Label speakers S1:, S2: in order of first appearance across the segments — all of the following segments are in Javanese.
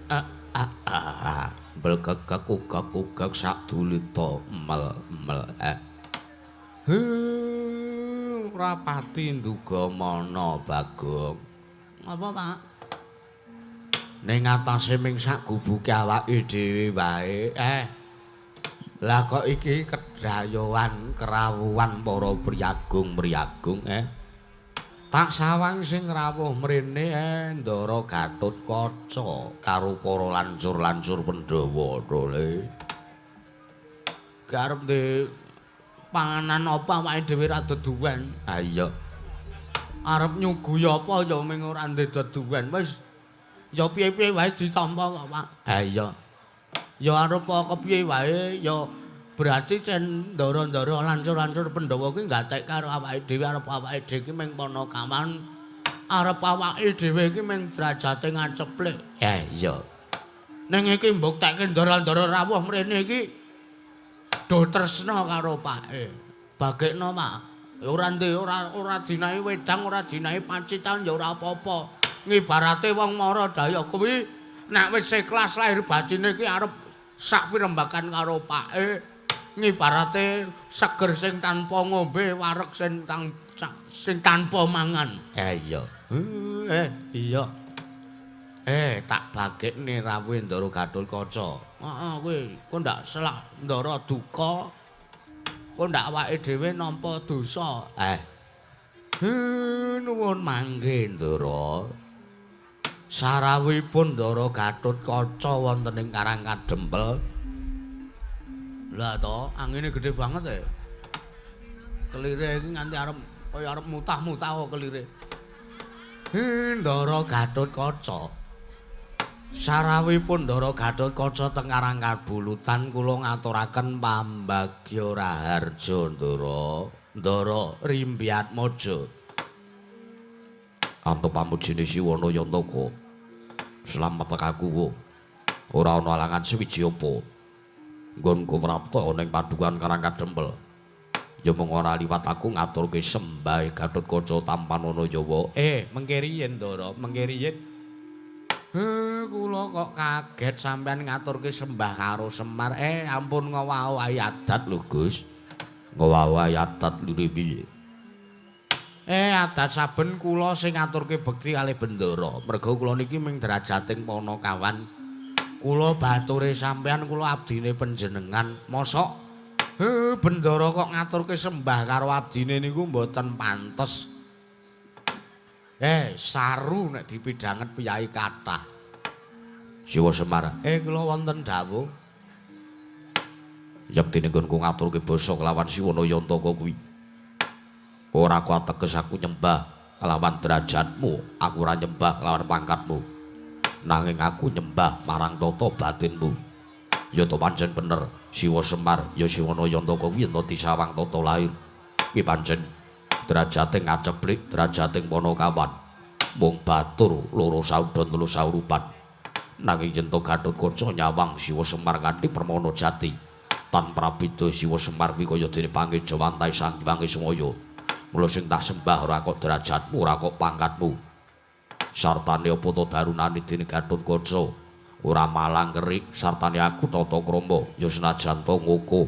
S1: Ah ah ah. Belkekek ugek-ugek sak dulita mel mel. Eh. Ora pati nduga mana Bagong. Apa, Pak? Ning atase ming sak gubuke awake dhewe wae. Eh. Lah kok iki kedayoan kerawuhan para priyagung-priyagung eh. Tak sawang sing rawuh mrene Ndara Gatotkaca karo para lancur-lancur Pandhawa to le. Garep de panganan apa awake dhewe ra deduwen. Ha iya. Arep nyuguhi apa ya ming ora ndek deduwen. Wis ya piye-piye wae ditampa kok, Pak. Ha iya. Ya arep kepiye wae ya berarti cen ndara-ndara lancur-lancur Pandhawa kuwi gatek karo awake dhewe, arep awake dhewe iki ming panakawan, arep awake dhewe iki ming derajate ngaceplik. Ha iya. Ning iki mbuktekke ndara-ndara rawuh mrene iki do tresna karo pake. Bagekno, Pak. Ora ndek ora ora dinahi wedang, ora dinahi pacitan ya ora apa-apa. Ngibarate wong mara daya kuwi nek wis ikhlas lahir batine iki arep sak pirembakan karo pake. Ngibarate seger sing tanpa ngombe, wareg sing sing tanpa mangan. Ha iya. Iya. Eh, tak bagekne rawuhe Ndara Gatotkaca. Heeh, kuwi kok ndak selak Ndara duka. Kok ndak awake dhewe nampa dosa. Eh. Nuwun mangke Ndara. Sarawuhipun Ndara Gatotkaca wonten ing Karang Kadempel. Lah to, angine gedhe banget e. Kelire iki nganti arep kaya arep mutah-mutah kok kelire. Ndara Gatotkaca. Sarawuhipun Ndara Gatotkaca teng Karang Kabulutan kula ngaturaken pambagya raharja Ndara. Ndara Rimbiatmaja.
S2: Antuk pamujine Siwana Yantaka. Slamet aku. Ora ana alangan suwiji apa. Nggonku prapta ana ing padukan Karang Kadempel. Ya mung ora liwat aku ngaturke sembah Gatotkaca tampanana Yawa.
S1: Eh, mengke riyin Ndara, mengke riyin. Kula kok kaget sampean ngaturke sembah karo Semar. Eh, ampun ngowah-owahi adat lho, Gus.
S2: Ngowah-owahi adat lire piye?
S1: Eh, adat saben kula sing ngaturke bekti kalih Bendara. Merga kula niki ming derajating panakawan. Kula bature sampean, kula abdine panjenengan. Mosok Bendara kok ngaturke sembah karo abdine niku mboten pantes. Eh, saru nek dipidhanget piyai kathah.
S2: Siwa Semar.
S1: Eh, kula wonten dawuh.
S2: Yektine nggonku ngaturke basa kelawan Siwana Yantaka kuwi. Ora kuateges aku nyembah kelawan derajatmu, aku ora nyembah kelawan pangkatmu. Nanging aku nyembah marang tata batinmu. Ya to pancen bener, Siwa Semar ya Siwana Yantaka kuwi yen disawang tata lahir. Kuwi pancen derajate ngaceplik, derajating panakawan. Mung batur loro saudon telu saurupan. Nanging yen to Gatotkaca nyawang Siwa Semar kanthi permana jati, tan prabida Siwa Semar kuwi kaya dene pangejawantahe Sang Hyang Ismaya. Mula sing tak sembah ora kok derajatmu, ora kok pangkatmu. Sartane apa to darunane dene Gatotkaca ora malang kerik, sartane aku tata krama ya senajan to ngoko.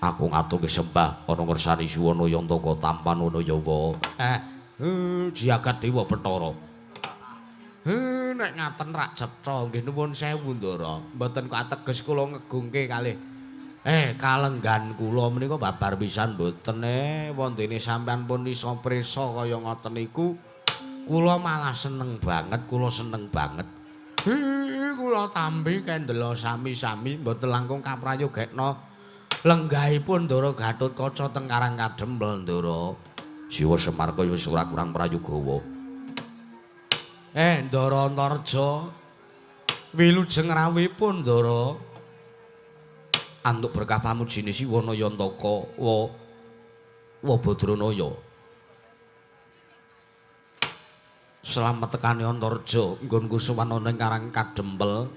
S2: Aku ngaturke sembah ana ngersani Siwana Yantaka tampanana Yawa.
S1: Eh, jagat dewa Bathara. Nek ngaten rak cetha nggih nuwun sewu Ndara. Mboten kok ateges kula ngegungke kalih kalenggan kula menika babar pisan mboten wondene sampean pun iso prisa kaya ngoten niku. Kula malah seneng banget, kula seneng banget. Kula tampi kendela sami-sami mboten langkung kaprayogekna lenggahipun Ndara Gatotkaca teng Karang Kadempel Ndara.
S2: Siwa Semar kaya wis ora kurang prayogawa.
S1: Eh, Ndara Antarja. Wilujeng rawuhipun Ndara.
S2: Antuk berkah pamujine Siwana Yantaka wa wa Badranaya. Slamet tekane Antarja nggonku sowan ana ing Karang Kadempel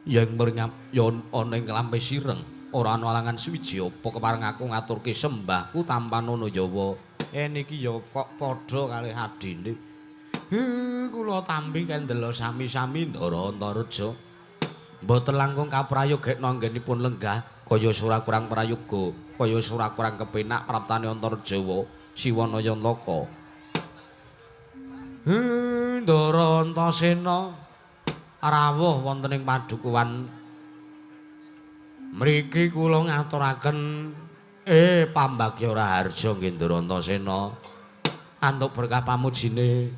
S2: yen mringap ya ana ing Lampe Sireng. Ora ana alangan suwiji apa kepareng aku ngaturke sembahku tampanana Yawa.
S1: Eh niki ya kok padha kalih adine. Kula tampi kendela sami-sami Ndara Antareja. Mboten langkung kaprayogekna anggenipun lenggah kaya ora kurang prayoga, kaya ora kurang kepenak praptane Antareja Siwa Nayantaka. Ndara Antasena rawuh wonten ing padukuhan mriki kula ngaturaken pambagya raharja nggih Ndara Antasena. Antuk berkah pamujine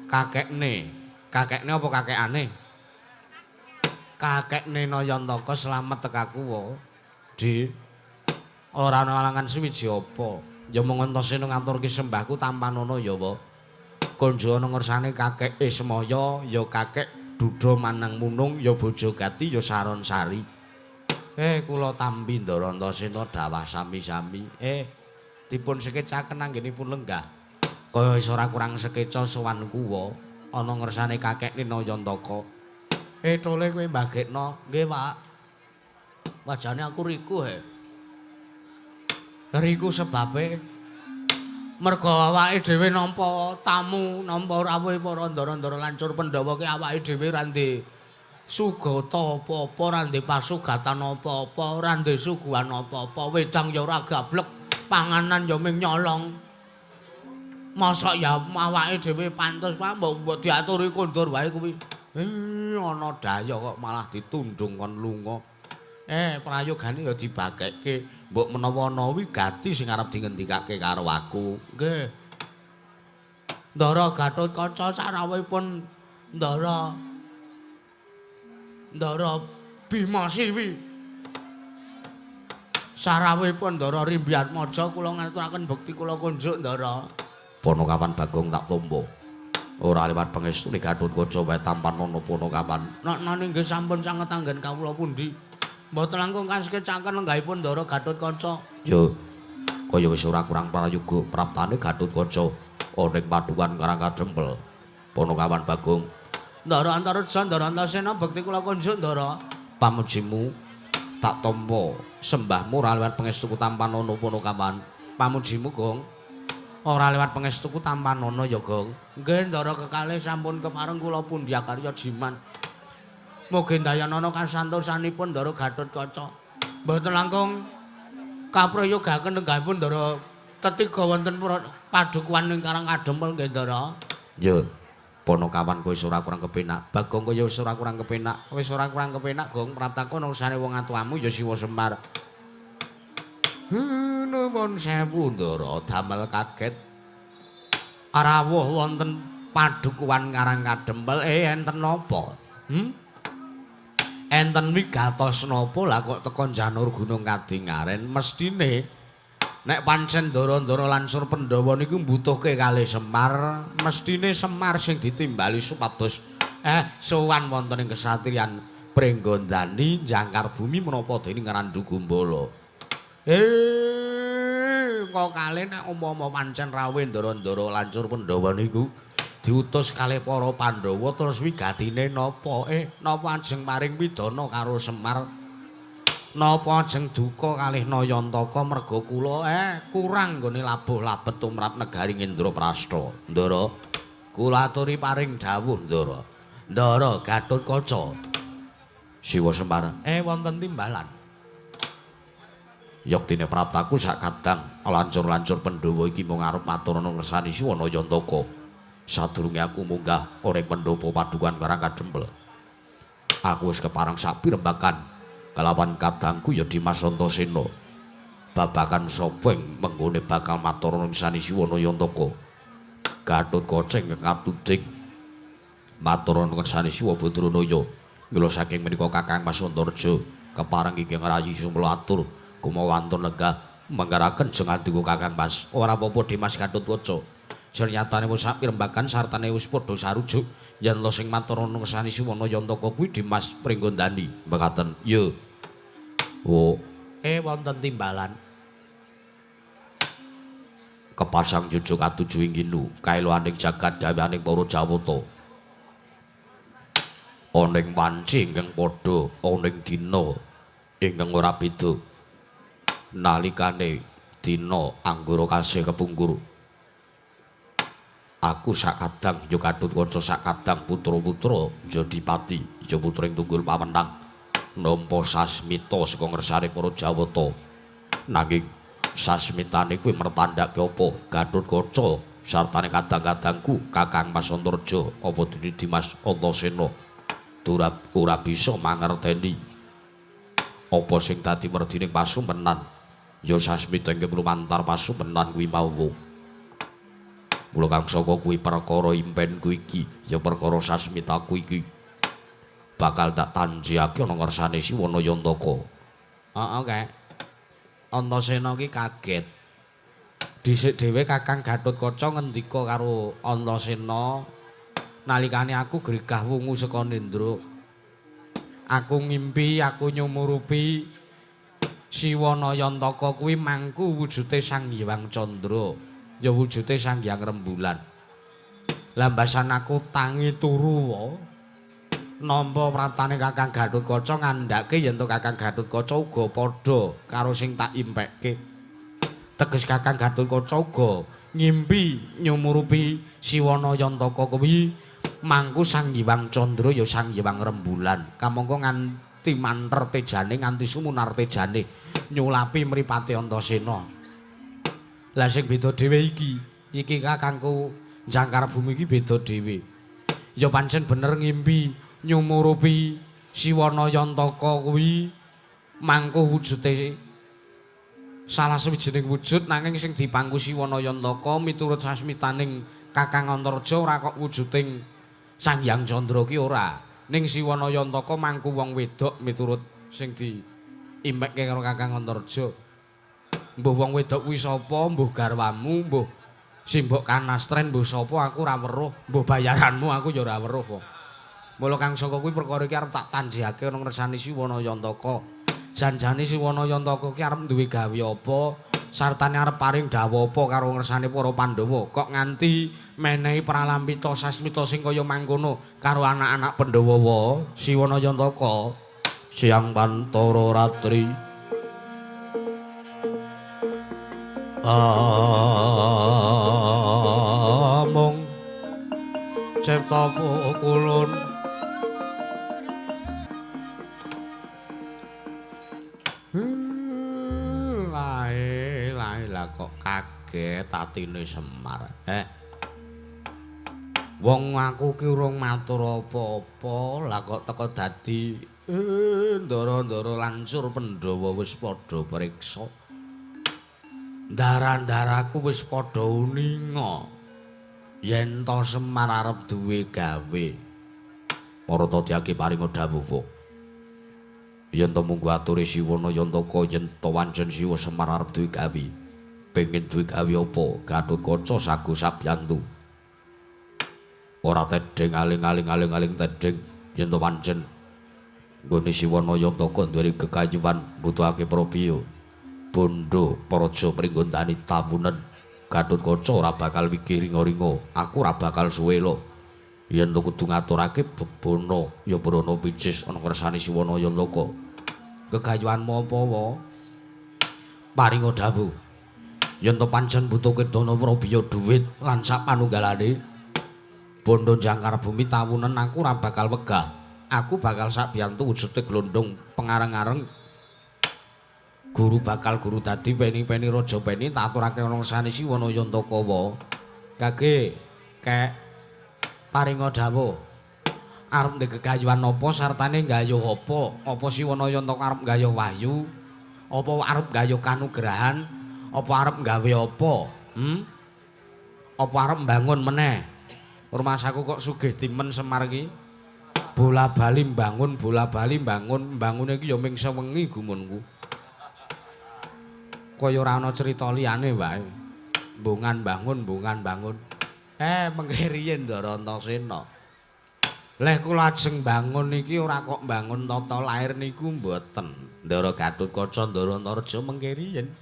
S1: kakekne. Kakekne apa kakekane? Kakekne Nayantaka slamet tekaku wa. Di ora ana alangan suwiji apa. Ya mung Antasena ngaturke sembahku tampanana ya wa. Konjo ana ngersane kakeke Semaya ya kakek Duda Manang Munung ya bojo Gati ya Saron Sari. Kula tampi Ndara Antasena dawah sami-sami. Dipun sekecaken anggenipun lenggah. Kaya wis ora kurang sekeca sowan kuwa ana ngersane kakekne Nayantaka. Tole kowe mbagekno. Nggih, Pak. Wajane aku riku he. Riku sebabe mergo awake dhewe nampa tamu, nampa rawuhe para ndara-ndara lancur Pandhawa ki awake dhewe ora ndek sugata apa-apa, ora ndek pasugatan apa-apa, ora ndek suguhan apa-apa, wedang ya ora gablek, panganan ya ming nyolong. Mosok ya awake dhewe pantes Pak mbok diaturi kondur wae kuwi. Ana daya kok malah ditundung kon lunga. Prayogane ya dibagekke. Mbok menawa ana wigati sing arep dingendikake karo aku. Nggih. Ndara Gatotkaca sarawuhipun Ndara Bima Siwi. Sarawuhipun Ndara Rimbiatmaja kula ngaturaken bekti kula kunjuk Ndara.
S2: Panakawan Bagong tak tampa. Ora liwat pangestune Gatotkaca wae tampanana Panakawan.
S1: Noknane nggih sampun sanget anggen kawula pundi. Mboten langkung kasekecaken lenggahipun Ndara Gatotkaca.
S2: Ya kaya wis ora kurang prayoga praptane Gatotkaca ana ing padukan Karang Kadempel. Panakawan Bagong.
S1: Ndara Antareja, Ndara Antasena bekti kula kunjuk Ndara.
S2: Pamujimu tak tampa, sembahmu ora liwat pangestuku tampanana Panakawan.
S1: Pamujimu, Gong. Ora liwat pangestuku tampanana ya, Gong. Nggih, Ndara kekalih sampun kepareng kula pundi akarya jiman. Mugi ndayanana kasantosanipun Ndara Gatotkaca. Mboten langkung kaprayogaken lenggahipun Ndara tetiga wonten padukuhan ing Karang Kadempel nggih Ndara.
S2: Ya, Panakawan kowe wis ora kurang kepenak.
S1: Bagong kaya wis ora kurang kepenak. Wis ora kurang kepenak, Gong. Praptaku ana ursane wong atuamu ya Siwa Semar. Nuwun sewu Ndara, damel kaget. Rawuh wonten padukuhan Karang Kadempel, enten napa? Enten wigatos napa lah kok teka janur Gunung Kadingaren? Mestine nek pancen ndara-ndara lansur Pandhawa niku mbutuhke kalih Semar, mestine Semar sing ditimbali supados sowan wonten ing kesatriyan Pringgondani jangkar bumi menapa dening Randhu Gumbala. Kok kalih nek umpama pancen rawuh ndara-ndara lancur Pandhawa niku diutus kalih para Pandhawa terus wigatine napa? Napa ajeng paring pidana karo Semar? Napa ajeng duka kalih Nayantaka merga kula kurang nggone labuh labet tumrap negari Indraprastha.
S2: Ndara, kula aturi paring dawuh Ndara. Ndara Gatotkaca. Siwa Semar,
S1: wonten timbalan.
S2: Yektine praptaku sak kadang lancur-lancur Pandhawa iki mung arep matur ana ngersani Siwa Nayantaka. Sadurunge aku munggah ora ing pendopo padukan Karang Kadempel. Aku wis kepareng sapirembakan kalawan kadangku ya Dimas Antasena. Babagan sapa ing menggone bakal matur ana ngersani Siwa Nayantaka. Gatotkaca ingkang katuding matur ana ngersani Siwa Badranaya. Mila saking menika Kakang Mas Antareja kepareng ingkang rayi sumela atur kumawantun lenggah manggaraken jeng andika Kakang Mas. Ora apa-apa Dimas Gatotkaca. Sernyatane wis sapirembakan sartane wis padha sarujuk yen lo sing matur ana ngersani Siwa Nayantaka kuwi Dimas Pringgondani. Mekaten. Ya. Oh,
S1: wonten timbalan.
S2: Kepasang jujuk katuju ing ginu kaeloaning jagat gaweaning para Jawata. Ana ing wanci ingkang padha ana ing dina ingkang ora beda. Nalikane dina anggara kasih kepungkur. Aku sakadang ya Gatotkaca sakadang putra-putra Jodipati ya putra ing Tunggul Pawenang nampa sasmita saka ngersane para Jawata. Nanging sasmitane kuwi mertandhake apa Gatotkaca sartane kadang-kadangku Kakang Mas Antarja apa dene Dimas Antasena ora bisa mangerteni apa sing dadi merdining pasumenan ya sasmita ingkang lumantar pasumenan kuwi mau. Mula kang saka kuwi perkara impenku iki ya perkara sasmitaku iki bakal tak tanjihake ana ngersane Siwana Yantaka.
S1: Heeh, Kek. Antasena ki kaget. Dhisik dhewe Kakang Gatotkaca ngendika karo Antasena nalikane aku gregah wungu saka Nendra. Aku ngimpi, aku nyumurupi Siwana Yantaka kuwi mangku wujude Sang Hyang Candra, ya wujude Sang Hyang Rembulan. Lambasan aku tangi turu wae. Nampa praptane Kakang Gatotkaca ngandhake yen to Kakang Gatotkaca uga padha karo sing tak impekke. Teges Kakang Gatotkaca uga ngimpi nyumurupi Siwana Yantaka kuwi mangku Sang Hyang Candra ya Sang Hyang Rembulan. Kamangka nganti manter tejane nganti sumunar tejane nyulapi mripate Antasena. Lah sing beda dhewe iki, iki kakangku Jangkar Bumi iki beda dhewe. Ya pancen bener ngimpi nyumurupi Siwana Yantaka kuwi mangku wujude salah sawijining wujud nanging sing dipangku Siwana Yantaka miturut sasmitaning Kakang Antarja ora kok wujuding Sang Hyang Candra ki ora. Ning Siwana Yantaka mangku wong wedok miturut sing diimekke karo Kakang Antarja. Mbuh wong wedok kuwi sapa, mbuh garwamu, mbuh simbok kanastren, mbuh sapa aku ora weruh, mbuh bayaranmu aku ya ora weruh kok. Mula kang saka kuwi perkara iki arep tak tanjihake ana ngersane Siwana Yantaka. Janjane Siwana Yantaka ki arep duwe gawe apa, sartane arep paring dawuh apa karo ngersane para Pandhawa. Kok nganti menehi pralampita sasmita sing kaya mangkono karo anak-anak Pandhawa wa Siwana Yantaka.
S2: Siang pantara ratri amung
S1: cipta kulun lae lae lah kok kaget atine Semar. Wong aku ki urung matur apa-apa lah kok teko dadi ndara-ndara lancur Pandhawa wis padha priksa. Ndara-ndaraku wis padha uninga yen to Semar arep duwe gawe.
S2: Marata diake paringa dawuh. Yen to munggo ature Siwana Yantaka yen to wancen Siwa Semar arep duwe gawe. Pengin duwe gawe apa? Gatotkaca sago sabyantu. Ora tedheng aling-aling-aling-aling tedheng yen to wancen nggone Siwana Yantaka duwe kekayuan mbutuhake prabiya. Bondo Praja Pringgondani tawunen Gatotkaca ora bakal wigih ringa-ringa, aku ora bakal suwe lho. Yen to kudu ngaturake bebana ya brana picis ana kersane Siwana Yantaka.
S1: Kegayuanmu apa wa? Paringa dawuh. Yen to pancen butuhke dana prabiya dhuwit lan sak panunggalane bondo Jangkar Bumi tawunen aku ora bakal wegah. Aku bakal sabiyantu wujude glondong pengareng-areng guru bakal guru dadi peni-peni raja peni tak aturake ana ngersane Siwana Yantaka wa. Kage kek paringa dawuh. Arep ndek kegayuhan apa sartane nggayuh apa? Apa Siwana Yantaka arep nggayuh wahyu? Apa arep nggayuh kanugrahan? Apa arep nggawe apa? Apa arep mbangun meneh? Rumasaku kok sugih timen Semar iki. Bola-bali mbangun, bola-bali mbangun, mbangune iki ya ming sewengi gumunku. Kaya ora ana crita liyane wae. Mbungan bangun, mbungan bangun. Mengke riyin Ndara Antasena. Leh kula ajeng bangun iki ora kok bangun tata lair niku mboten. Ndara Gatotkaca, Ndara Antarja mengke riyin.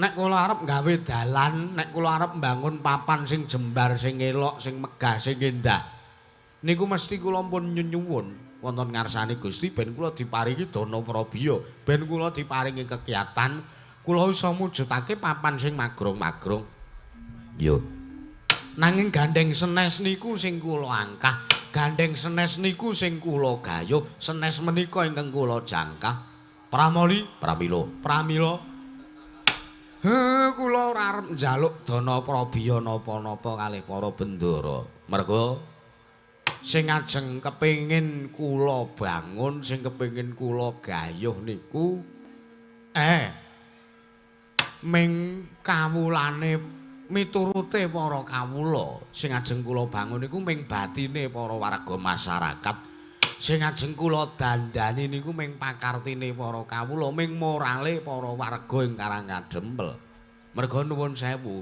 S1: Nek kula arep gawe dalan, nek kula arep mbangun papan sing jembar, sing elok, sing megah, sing endah. Niku mesti kula pun nyuwun wonten ngarsane Gusti ben kula diparingi dana prabiya, ben kula diparingi kegiatan, kula iso mujudake papan sing magrong-magrong.
S2: Yo.
S1: Nanging gandeng senes niku sing kula angkah, gandeng senes niku sing kula gayuh, senes menika ingkang kula jangkah. Pramoli,
S2: Pramila,
S1: pramila. He, kula ora arep njaluk dana prabiya napa-napa kalih para bendara.
S2: Merga
S1: sing ajeng kepengin kula bangun, sing kepengin kula gayuh niku ming kawulane miturute para kawula. Sing ajeng kula bangun niku ming batine para warga masyarakat. Sing ajeng kula dandani niku ming pakartine para kawula, ming morale para warga ing Karang Kadempel. Merga nuwun sewu.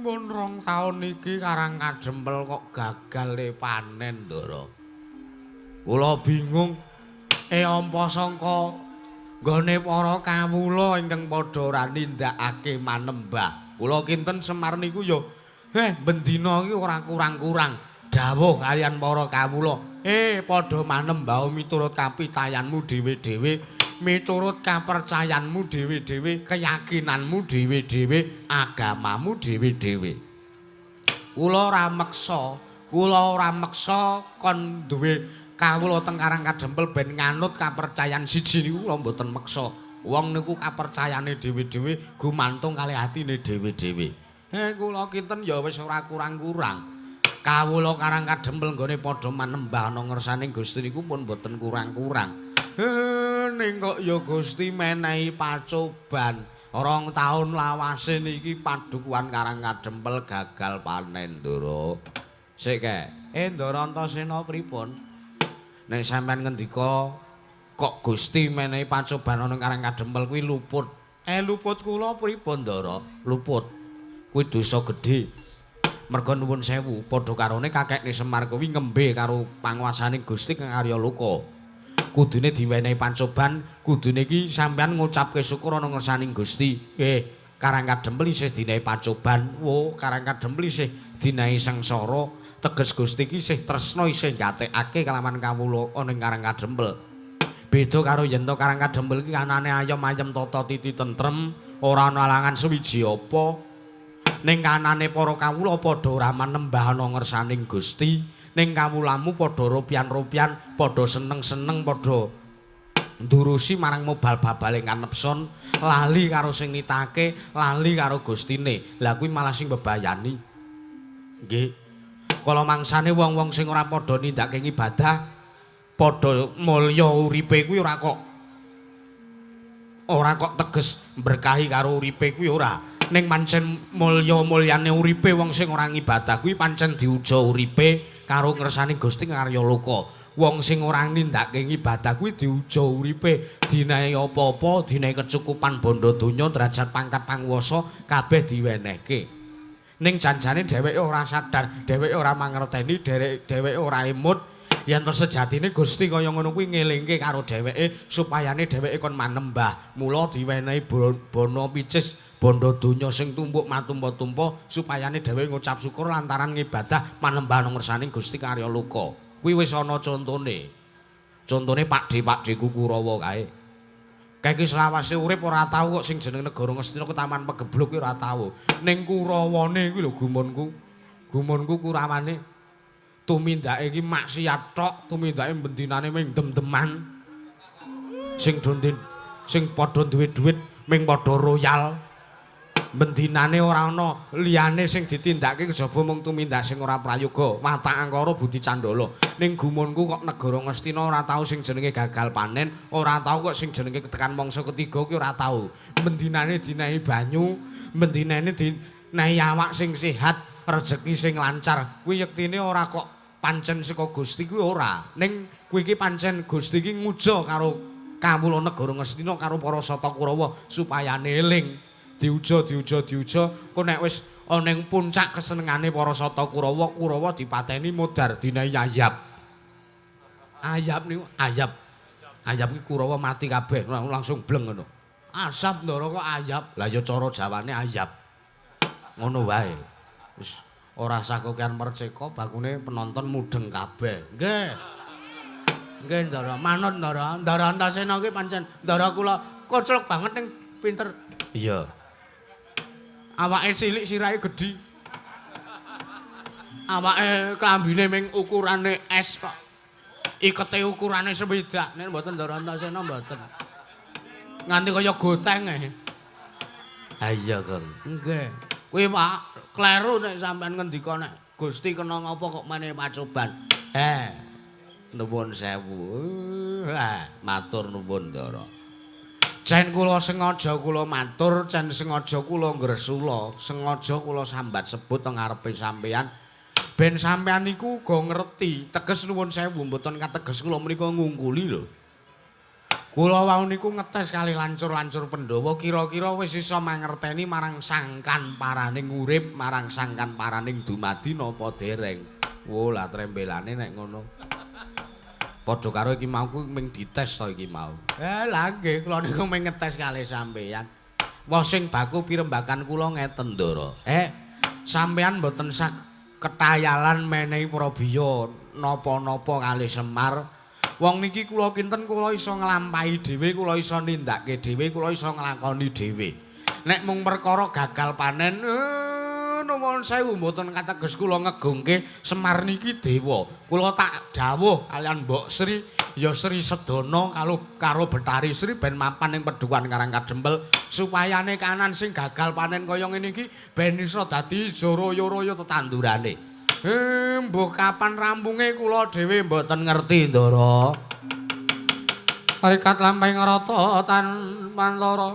S1: Mun 2 taun iki Karang Kadempel kok gagal le panen, Ndara. Kula bingung. Ampa sangka nggone para kawula ingkang padha ora nindakake manembah. Kula kinten Semar niku ya bendina iki ora kurang-kurang dawuh kaliyan para kawula. Padha manembah miturut kapitayanmu dhewe-dhewe, miturut kapercayanmu dhewe-dhewe, keyakinanmu dhewe-dhewe, agamamu dhewe-dhewe. Kula ora meksa, kula ora meksa kon duwe kawula teng Karang Kadempel ben nganut kapercayan siji niku kula mboten meksa. Wong niku kapercayane dhewe-dhewe gumantung kalih atine dhewe-dhewe. Kula kinten ya wis ora kurang-kurang. Kawula Karang Kadempel nggone padha manembah ana ngersane Gusti niku pun mboten kurang-kurang. Ning kok ya Gusti menehi pacoban. 2 taun lawase niki padukuhan Karang Kadempel gagal panen, Ndara. Sik kae. Ndara Antasena pripun? Nek sampean ngendika kok Gusti menehi pacoban ana Karang Kadempel kuwi luput. Luput kula pripun, Ndara? Luput. Kuwi dosa gedhe. Merga nuwun sewu, padha karone kakekne Semar kuwi ngembe karo panguasane Gusti kang Arya Loka. Kudune diwenehi pancoban, kudune iki sampean ngucapke syukur ana ngersane Gusti. Karang Kadempel isih dinehi pacoban. Wo, Karang Kadempel isih dinehi sengsara. Teges Gusti iki isih tresna, isih gatekake kelawan kawula ana ing Karang Kadempel. Beda karo yen to Karang Kadempel iki anane ayem-ayem tata titi tentrem, ora ana alangan sewiji apa. Ning kanane para kawula padha ora manembah ana ngersaning Gusti, ning kawulamu padha rupian-rupian, padha seneng-seneng, padha ndurusi marang mobal babale kanepson, lali karo sing nitake, lali karo Gustine. Lah kuwi malah sing bebayani. Nggih. Kala mangsane wong-wong sing ora padha nindakake ibadah, padha mulya uripe kuwi ora kok teges berkahi karo uripe kuwi ora. Ning pancen mulya-mulyane uripe wong sing ora ngibadah kuwi pancen diuja uripe karo ngersane Gusti Arya Loka. Wong sing ora nindakake ngibadah kuwi diuja uripe, dinahi apa-apa, dinahi kecukupan bondo donya, derajat pangkat panguwasa kabeh diwenehke. Ning janjane dheweke ora sadar, dheweke ora mangerteni, dheweke ora emut yen to sejatine Gusti kaya ngono kuwi ngelingke karo dheweke supayane dheweke kon manembah. Mula diwenehi bono picis bondo donya sing tumpuk matumpa-tumpa supayane dheweke ngucap syukur lantaran ngibadah manembah nang ngersane Gusti Karya Loka. Kuwi wis ana contone. Contone Pakdhe-pakdheku Kurawa kae. Kae iki selawase urip ora tau kok sing jeneng negara Ngastina ke Taman Pegebluk kuwi ora tau. Ning Kurawane kuwi lho gumunku. Gumunku Kurawane tumindake iki maksiat tok, tumindake bendinane ming dem-deman. Sing sing padha duwe dhuwit ming padha royal. Bendinane ora ana liyane sing ditindakake kejaba mung tumindak sing ora prayoga, watak angkara budi candala. Ning gumunku kok negara Ngastina ora tau sing jenenge gagal panen, ora tau kok sing jenenge tekan mangsa ketiga ki ora tau. Bendinane dinehi banyu, bendinane dinehi awak sing sehat, rejeki sing lancar. Kuwi yektine ora kok pancen saka Gusti kuwi ora. Ning kuwi iki pancen Gusti iki nguja karo kawula negara Ngastina karo para Sata Kurawa supayane eling. Diuja diuja diuja kok nek wis ana ing puncak kesenengane para Sata Kurawa, Kurawa dipateni modar dinahi ayap. Ayap niku ayap. Ayap iki Kurawa mati kabeh langsung bleng ngono. Asap ndara kok ayap. Lah ya cara Jawane ayap. Ngono wae. Wis ora usah kokean perceka, bakune penonton mudeng kabeh. Nggih. Nggih ndara, manut ndara. Ndara Antasena ki pancen ndara kula koclok banget ning pinter. Iya. Awake cilik sirahe gedhi. Awake klambine ming ukurane S kok. Ikete ukurane swidak. Nek mboten Ndara Antasena mboten. Nganti kaya goteng e.
S2: Ha iya, Kang.
S1: Nggih. Kuwi Pak, kleru nek sampean ngendika nek Gusti kena ngapa kok menehi pacoban.
S2: Eh. Nuwun sewu. Matur nuwun, Ndara.
S1: Cen kula sengaja kula matur, cen sengaja kula ngresula, sengaja kula sambat sebut teng ngarepe sampean. Ben sampean niku uga ngerti, teges nuwun sewu mboten kateges kula menika ngungkuli lho. Kula wau niku ngetes kali lancur-lancur Pandhawa kira-kira wis iso mangerteni marang sangkan paraning urip, marang sangkan paraning dumadi napa dereng. Wo lah trembelane nek ngono. Padha karo iki mau kuwi ming dites to iki mau. Lah nggih kula niku ming ngetes kalih sampeyan. Wah sing baku pirembakan kula ngeten, Ndara. Sampeyan mboten sak ketayalan menehi prabiya napa-napa kalih Semar. Wong niki kula kinten kula iso nglampahi dhewe, kula iso nindakake dhewe, kula iso nglakoni dhewe. Nek mung perkara gagal panen, nuwun sewu mboten kateges kula ngegungke Semar niki dewa. Kula tak dawuh kaliyan Mbok Sri, ya Sri Sedana karo Betari Sri ben mapan ing Pedukuhan Karang Kadempel supayane kanan sing gagal panen kaya ngene iki ben iso dadi ijo royo-royo tetandurane. Mbuh kapan rampunge kula dhewe mboten ngerti, Ndara. Rikat lampahing rata tan pantara.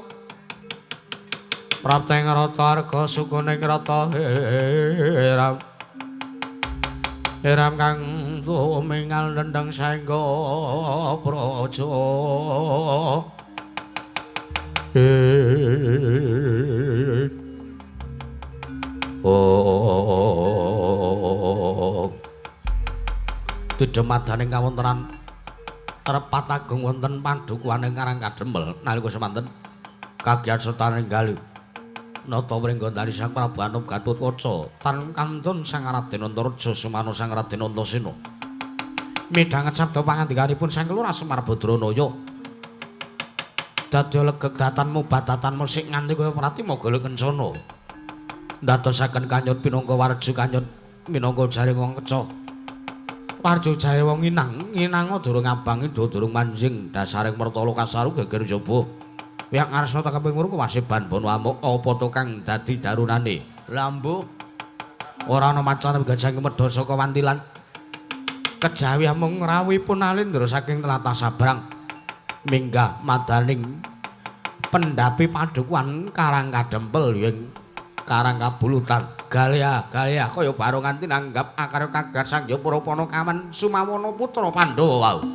S1: Prapteng rata arga sukuning rata hiram. Hiram kang tumingal nendheng saengga praja.
S2: Oh. Didemadaning kawontenan Repat Agung wonten padukuhane Karang Kadempel nalika semanten kagiat serta ninggali nata wringgandani Sang Prabu Anom Gatotkaca tan kantun Sang Raden Antareja Sumana Sang Raden Antasena midhanget sabda pangandikanipun Sang Lurah Semar Badranaya dadya legeg datan mubadatan musik nganti kaya pratima golek kencana ndadosaken kanyut pinangka warju kanyut minangka jaring wong keca warju jare wong inang inanga durung abang ida durung manjing dasaring mertala kasaru geger jaba wiyak ngarsa tekeping weruh kewasiban bono amuk apa to kang dadi darunane
S1: Lambu
S2: ora ana macane gajah medha saka wantilan kejawi amung rawuhipun Alindra saking tlatah Sabrang minggah madaning pendhapi padukuhan Karang Kadempel ing Karang Kabulutan galya galya kaya barongan tinanggap akarya kagar Sang Hyang Para Panakawan Sumawana putra Pandhawa wau.